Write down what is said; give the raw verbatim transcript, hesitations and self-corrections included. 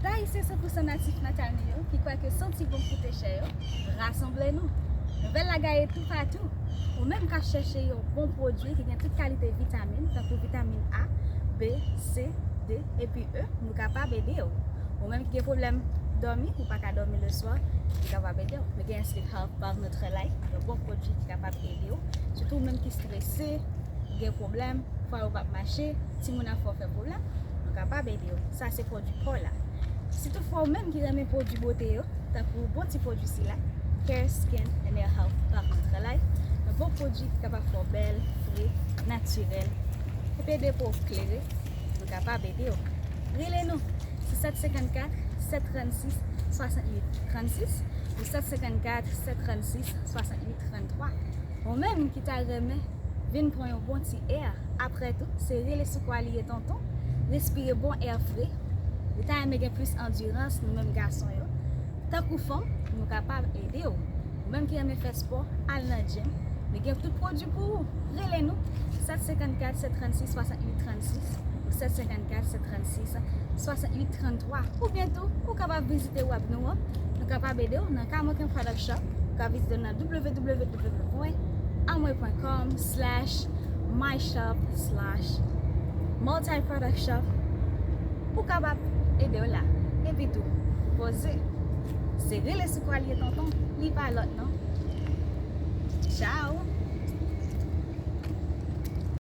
Ayisyen san pou san natif natal nou yo, ki kwè ke santi bon koute chè yo, rasanble nou. Nouvèl la gaye toupatou. Ou menm k ap chèche yon bon pwodui ki gen tout kalite vitamin, tankou vitamin A, B, C, D, epi E, nou kapab ede w. Ou menm ki gen pwoblèm dòmi, ou pa ka dòmi leswa, nou kapab ede w. Nou gen Sleep Health Bar Nutrilite, yon bon pwodui ki kapab ede w. Sitou ou menm ki strese, gen pwoblèm, fwa yo p ap mache, timoun ap fè w fè pwoblèm, nou kapab ede w. Sa se pwodui pa w la. Si toutfwa ou menm ki renmen pwodui bote yo, tankou bon ti pwodui sila, Care Skin and Hair Health Bar Nutrilite, yon bon pwodui ki kapab fè w bèl, fre, natirèl, epi ede po w klere, nou kapab ede w. Rele nou sou sèt senkannkat, sèt trannsis, swasannwit trannsis ou sèt senkannkat, sèt trannsis, swasannwit tranntwa. Ou menm ki ta renmen vin pran yon bon ti air, apre tou, se rele sou kwa li ye tonton, respire bon air fre. Ou ta renmen gen plis andirans, nou menm gason yo. Tankou fanm, nou kapab ede w. Ou menm ki renmen fè spò, al nan gym. Nou gen tout pwodui pou ou. Rele nou, sèt senkannkat, sèt trannsis, swasannwit trannsis ou sèt senkannkat, sèt trannsis, swasannwit tranntwa. Oubyen tou, ou kapab vizite web nou an. Nou kapab ede w nan Kamoken Product Shop. Ou ka vizite w nan w w w pwen amway pwen kòm slash my shop slash multi product shop. Ou kapab ede w la. Epi tou, poze. Se rele sou kwa li ye tonton, li pa lòt non. Ciao!